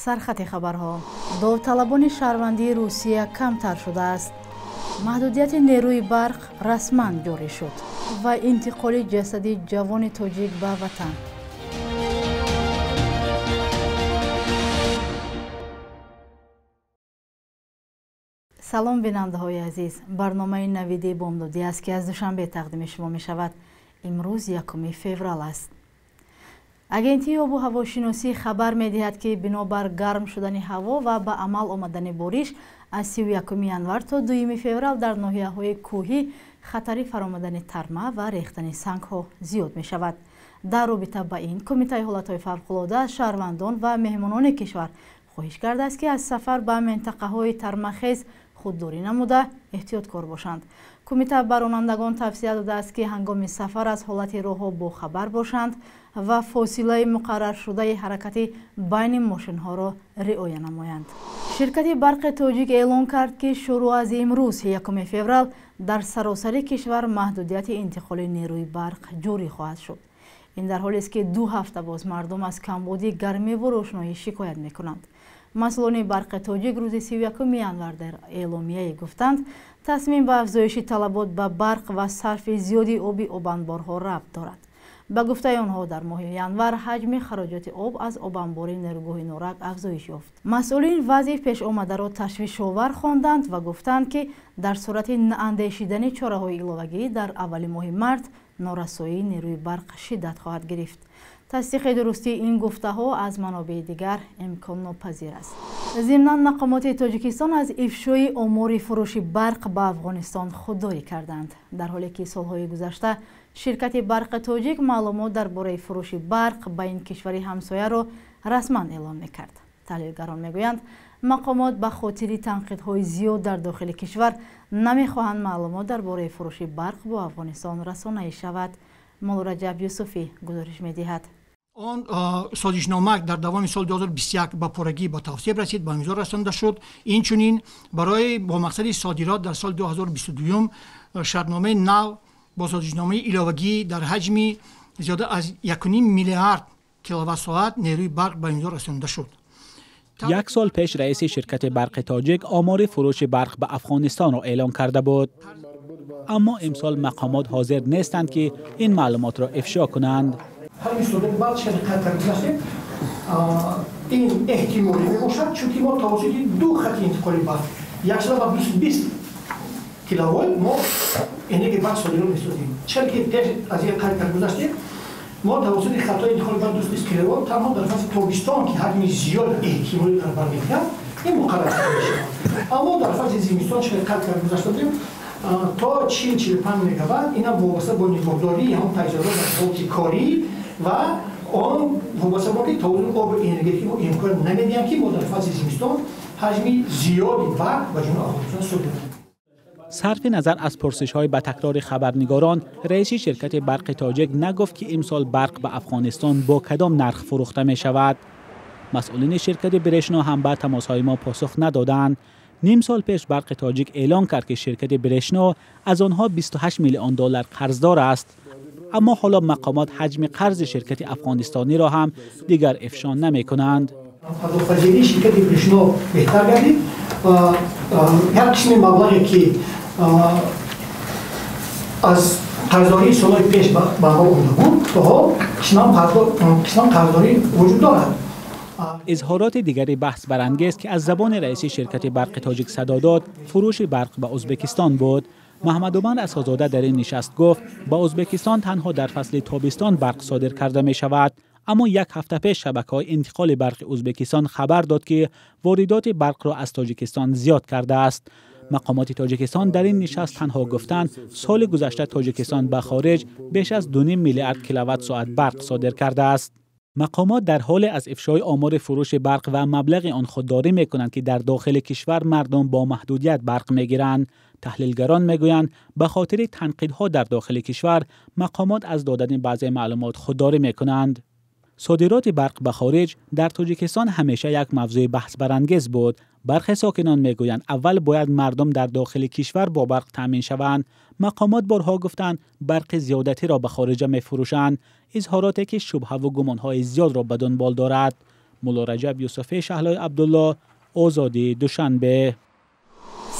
Сархати хабарҳо. Довталабони шаҳрвандии Русия камтар шудааст. Маҳдудияти нерӯи барқ расман ҷорӣ шуд ва интиқоли ҷасади ҷавони тоҷик ба ватан. Салом, бинандаҳои азиз. Барномаи навиди бомдодӣ аст, ки аз Душанбе тақдими шумо мешавад. Имрӯз 1 феврал аст. Агентии обу ҳавошиносӣ хабар медиҳад, ки бинобар гарм шудани ҳаво ва ба амал омадани бориш аз 31 январ то 2 феврал дар ноҳияҳои кӯҳӣ хатари фаромадани тарма ва рехтани сангҳо зиёд мешавад. Дар робита ба ин Кумитаи ҳолатҳои фавқулода аз шаҳрвандон ва меҳмонони кишвар хоҳиш кардааст, ки аз сафар ба минтақаҳои тармахез худдорӣ намуда эҳтиёткор бошанд. Кумита ба ронандагон тавсия додааст, ки ҳангоми сафар аз ҳолати роҳҳо бохабар бошанд ва фосилаи муқарраршудаи ҳаракати байни мошинҳоро риоя намоянд. Ширкати барқи тоҷик эълон кард, ки шурӯъ аз имрӯз 1 феврал дар саросари кишвар маҳдудияти интиқоли нерӯи барқ ҷорӣ хоҳад шуд. Ин дар ҳолест, ки 2 ҳафта боз мардум аз камбуди гармиву рӯшноӣ шикоят мекунанд. Масъулони барқи тоҷик рӯзи 31 январ дар эъломияе гуфтанд, тасмим ба афзоиши талабот ба барқ ва сарфи зиёди оби обанборҳо рабт дорад. Ба гуфтаи онҳо, дар моҳи январ ҳаҷми хароҷоти об аз обанбори нерӯгоҳи Норак афзоиш ёфт. Масъулин вазъи пешомадаро ташвишовар хонданд ва гуфтанд, ки дар сурати наандешидани чораҳои иловагӣ дар аввали моҳи март норасоии нерӯи барқ шиддат хоҳад гирифт. Тасдиқи дурустии ин гуфтаҳо аз манобеи дигар имконнопазир аст. Зимнан, мақомоти Тоҷикистон аз ифшои омори фурӯши барқ ба Афғонистон худдорӣ карданд. Дар ҳоле ки солҳои гузашта ширкати барқи тоҷик маълумот дар бораи фурӯши барқ ба ин кишвари ҳамсояро расман эълон мекард. Таҳлилгарон мегӯянд, мақомот ба хотири танқидҳои зиёд дар дохили кишвар намехоҳанд маълумот дар бораи фурӯши барқ бо Афғонистон расонаӣ шавад. Муллораҷаб Юсуфӣ гузориш медиҳад. Он созишнома дар давоми соли 2021 ба пуррагӣ ба тавсиб расид, ба имзо расонда шуд. Инчунин барои бо мақсади содирот дар соли 2022 шартномаи нав бо созишномаи иловагӣ дар ҳаҷми зиёда аз 1,5 миллиард киловатт-соат нерӯи барқ ба имзо расонда шуд. Як сол пеш раиси ширкати барқи тоҷик омори фурӯши барқ ба Афғонистонро эълон карда буд. Аммо имсол мақомот ҳозир нестанд, ки ин маълумотро ифшо кунанд. Ҳамин содир барқ ширкат гузаштем, ин эҳтимолӣ мебошад, чунки мо тавассути 2 хати интиқоли барқ 120 киловолт мо энергияи барқ содирот месозем. Чунки пеш аз ин қайд кард гузаштем, мо тавассути хатҳои интиқоли барқ 220 киловолт танҳо дар фасли тобистон, ки ҳаҷми зиёд эҳтимолӣ дар бар мегирад, ин муқаррар карда мешавад. Аммо дар фасли зимистон, чунки қайд кард гузашта будем, то 40-45 мегаватт инам вобаста бо нигоҳдории ҳамон таҷҳизот дар ҳолати корӣ ва он вобаста бо ки тавозуни обу энергетики мо имкон намедиҳанд, ки мо дар фасли зимистон ҳаҷми зиёди барқ ба ҷануби Афғонистон содир кунем. Сарфи назар аз пурсишҳои ба такрори хабарнигорон, раиси ширкати барқи тоҷик нагуфт, ки имсол барқ ба Афғонистон бо кадом нарх фурӯхта мешавад. Масъулини ширкати Брешно ҳам ба тамосҳои мо посух надоданд. Ним сол пеш барқи тоҷик эълон кард, ки ширкати Брешно аз онҳо 28 миллион доллар қарздор аст. Аммо ҳоло мақомот ҳаҷми қарзи ширкати афғонистониро ҳам дигар ифшо намекунанд. Пардохтпазирии ширкати Брешно беҳтар гардид ва як қисми маблағе, ки аз қарздории солҳои пеш ба амал омада буд, то ҳол қисман қарздорӣ вуҷуд дорад. Изҳороти дигари баҳсбарангез, ки аз забони раиси ширкати барқи тоҷик садо дод, фурӯши барқ ба Ӯзбекистон буд. Маҳмадумар Асозода дар ин нишаст гуфт, ба Ӯзбекистон танҳо дар фасли тобистон барқ содир карда мешавад. Аммо як ҳафта пеш шабакаҳои интиқоли барқи Ӯзбекистон хабар дод, ки воридоти барқро аз Тоҷикистон зиёд кардааст. Мақомоти Тоҷикистон дар ин нишаст танҳо гуфтанд, соли гузашта Тоҷикистон ба хориҷ беш аз 2,5 миллиард киловатт-соат барқ содир кардааст. Мақомот дар ҳоле аз ифшои омори фурӯши барқ ва маблағи он худдорӣ мекунанд, ки дар дохили кишвар мардум бо маҳдудият барқ мегиранд. Таҳлилгарон мегӯянд, ба хотири танқидҳо дар дохили кишвар мақомот аз додани баъзе маълумот худдорӣ мекунанд. Содироти барқ ба хориҷ дар Тоҷикистон ҳамеша як мавзӯи баҳсбарангез буд. Бархе сокинон мегӯянд, аввал бояд мардум дар дохили кишвар бо барқ таъмин шаванд. Мақомот борҳо гуфтанд, барқи зиёдатиро ба хориҷа мефурӯшанд. Изҳороте ки шубҳаву гумонҳои зиёдро ба дунбол дорад. Мулло Раҷаб Юсуфӣ, Шаҳлои Абдулло, Озодӣ, Душанбе.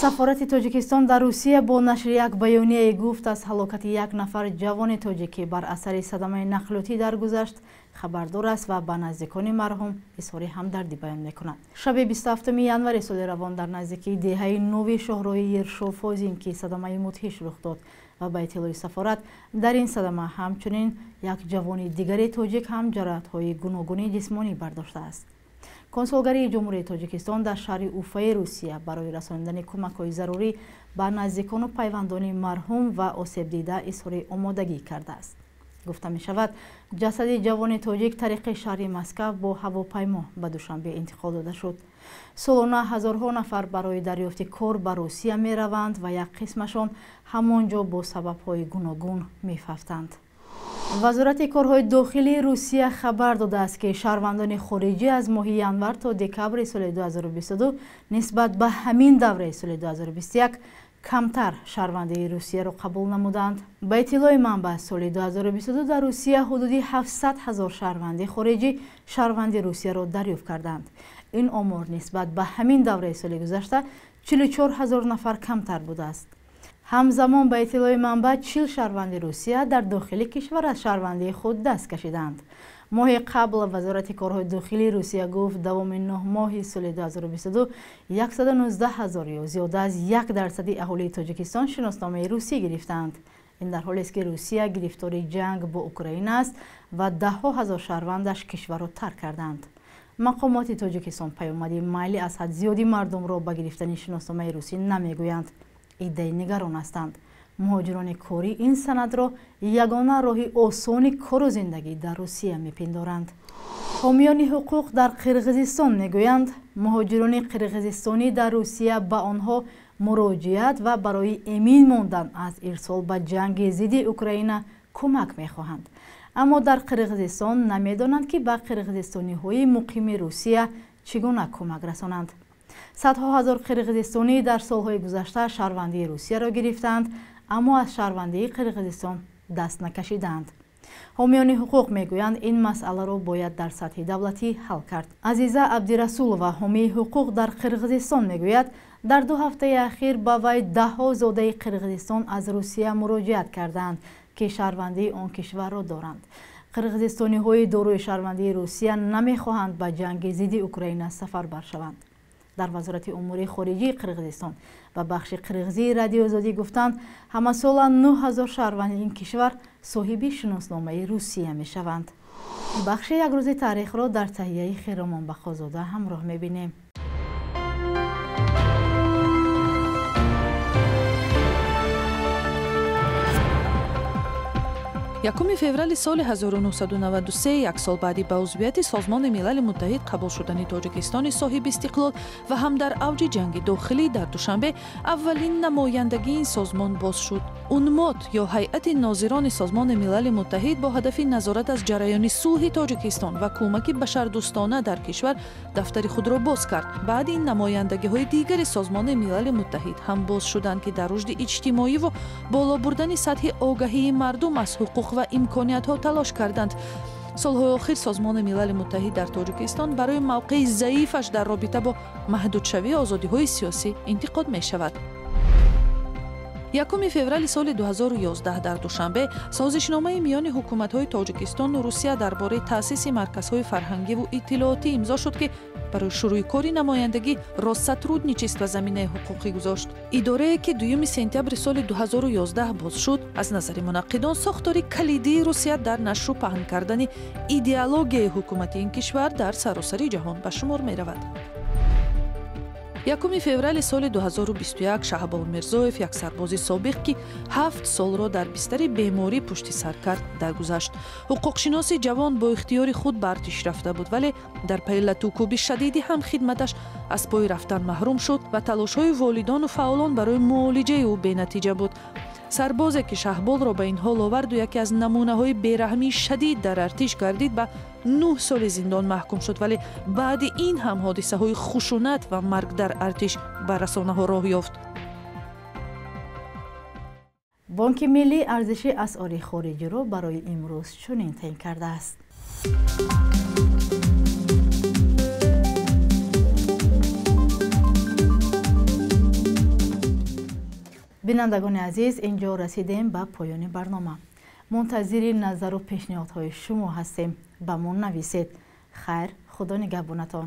Сафорати Тоҷикистон дар Русия бо нашри як баёнияе гуфт, аз ҳалокати як нафар ҷавони тоҷикӣ бар асари садамаи нақлиётӣ даргузашт хабардор аст ва ба наздикони марҳум изҳори ҳамдардӣ баён мекунад. Шаби 27 январи соли равон дар наздикии деҳаи Нови шоҳроҳи Ершов-Фозин ки садамаи мудҳиш рух дод ва ба иттилои сафорат дар ин садама ҳамчунин як ҷавони дигари тоҷик ҳам ҷароҳатҳои гуногуни ҷисмонӣ бардоштааст. Консулгарии Ҷумҳурии Тоҷикистон дар шаҳри Уфаи Русия барои расонидани кӯмакҳои зарурӣ ба наздикону пайвандони марҳум ва осебдида изҳори омодагӣ кардааст. Гуфта мешавад, ҷасади ҷавони тоҷик тариқи шаҳри Москав бо ҳавопаймо ба Душанбе интиқол дода шуд. Солона ҳазорҳо нафар барои дарёфти кор ба Русия мераванд ва як қисмашон ҳамон ҷо бо сабабҳои гуногун мефавтанд. Вазорати корҳои дохилии Русия хабар додааст, ки шаҳрвандони хориҷӣ аз моҳи январ то декабри соли 2022 нисбат ба ҳамин давраи соли 2021 камтар шаҳрвандии Русияро қабул намуданд. Ба иттилои манбаъ, соли 2022 дар Русия ҳудуди 700 ҳазор шаҳрванди хориҷӣ шаҳрванди Русияро дарёфт карданд. Ин омор нисбат ба ҳамин давраи соли гузашта 44 ҳазор нафар камтар будааст. Ҳамзамон ба иттилои манбаъ, 40 шаҳрванди Русия дар дохили кишвар аз шаҳрвандии худ даст кашиданд. Моҳи қабл Вазорати корҳои дохилии Русия гуфт, давоми 9 моҳи соли 2022 119 ҳазор ё зиёда аз 1% аҳолии Тоҷикистон шиносномаи русӣ гирифтаанд. Ин дар ҳолест, ки Русия гирифтори ҷанг бо Украина аст ва даҳҳо ҳазор шаҳрвандаш кишварро тарк карданд. Мақомоти Тоҷикистон паёмади майли аз ҳад зиёди мардумро ба гирифтани шиносномаи русӣ намегӯянд. Иддаи нигарон ҳастанд. Муҳоҷирони корӣ ин санадро ягона роҳи осони кору зиндагӣ дар Русия мепиндоранд. Ҳомиёни ҳуқуқ дар Қирғизистон мегӯянд, муҳоҷирони қирғизистонӣ дар Русия ба онҳо муроҷиат ва барои эмин мондан аз ирсол ба ҷанги зидди Украина кӯмак мехоҳанд. Аммо дар Қирғизистон намедонанд, ки ба қирғизистониҳои муқими Русия чӣ гуна кӯмак расонанд. Садҳо ҳазор қирғизистонӣ дар солҳои гузашта шаҳрвандии Русияро гирифтаанд, аммо аз шаҳрвандии Қирғизистон даст накашидаанд. Ҳомиёни ҳуқуқ мегӯянд, ин масъаларо бояд дар сатҳи давлатӣ ҳал кард. Азиза Абдирасулова, ҳомии ҳуқуқ дар Қирғизистон, мегӯяд, дар 2 ҳафтаи ахир ба вай даҳҳо зодаи Қирғизистон аз Русия муроҷиат кардаанд, ки шаҳрвандии он кишварро доранд. Қирғизистониҳои дорои шаҳрвандии Русия намехоҳанд ба ҷанги зидди Украина сафарбар шаванд. Дар Вазорати умури хориҷии Қирғизистон ва бахши қирғизии Радиоозодӣ гуфтанд, ҳамасола 9000 шаҳрванди ин кишвар соҳиби шиносномаи Русия мешаванд. Бахши якрӯзи таърихро дар таҳияи Хиромон Бақозода ҳамроҳ мебинем. Якуми феврали соли 1993, як сол баъди ба узвияти Созмони Милали Муттаҳид қабул шудани Тоҷикистони соҳиби истиқлол ва ҳам дар авҷи ҷанги дохилӣ дар Душанбе аввалин намояндагии ин созмон боз шуд. УНМОД ё ҳайати нозирони Созмони Милали Муттаҳид бо ҳадафи назорат аз ҷараёни сулҳи Тоҷикистон ва кӯмаки башардӯстона дар кишвар дафтари худро боз кард. Баъди ин намояндагиҳои дигари Созмони Милали Муттаҳид ҳам боз шуданд, ки дар рушди иҷтимоиву боло бурдани сатҳи огаҳии мардум аз ҳуқуқ ва имкониятҳо талош карданд. Солҳои охир Созмони Милали Муттаҳид дар Тоҷикистон барои мавқеи заифаш дар робита бо маҳдудшавии озодиҳои сиёсӣ интиқод мешавад. 1 феврали соли 2011 дар Душанбе созишномаи миёни ҳукуматҳои Тоҷикистону Русия дар бораи таъсиси марказҳои фарҳангиву иттилоотӣ имзо шуд, ки барои шурӯи кори намояндагӣ Россотрудничество заминаи ҳуқуқӣ гузошт. Идорае, ки 2 сентябри соли 2011 боз шуд, аз назари мунаққидон сохтори калидии Русия дар нашру паҳн кардани идеологияи ҳукумати ин кишвар дар саросари ҷаҳон ба шумор меравад. 1 феврали соли 2021 Шаҳбол Мирзоев, як сарбози собиқ, ки 7 солро дар бистари беморӣ пушти сар кард, даргузашт. Ҳуқуқшиноси ҷавон бо ихтиёри худ ба артиш рафта буд, вале дар пайи латукӯби шадиди ҳам хидматаш аз пои рафтан маҳрум шуд ва талошҳои волидону фаъолон барои муолиҷаи ӯ бенатиҷа буд. Сарбозе, ки Шаҳболро ба ин ҳол оварду яке аз намунаҳои бераҳмии шадид дар артиш гардид, ба 9 соли зиндон маҳкум шуд, вале баъди ин ҳам ҳодисаҳои хушунат ва марг дар артиш ба расонаҳо роҳ ёфт. Бонки Миллӣ арзиши асъори хориҷиро барои имрӯз чунин таъин кардааст. Бинандагони азиз, инҷо расидем ба поёни барнома. Мунтазири назару пешниҳодҳои шумо ҳастем. Ба мо нависед. Хайр, худо нигаҳбонатон.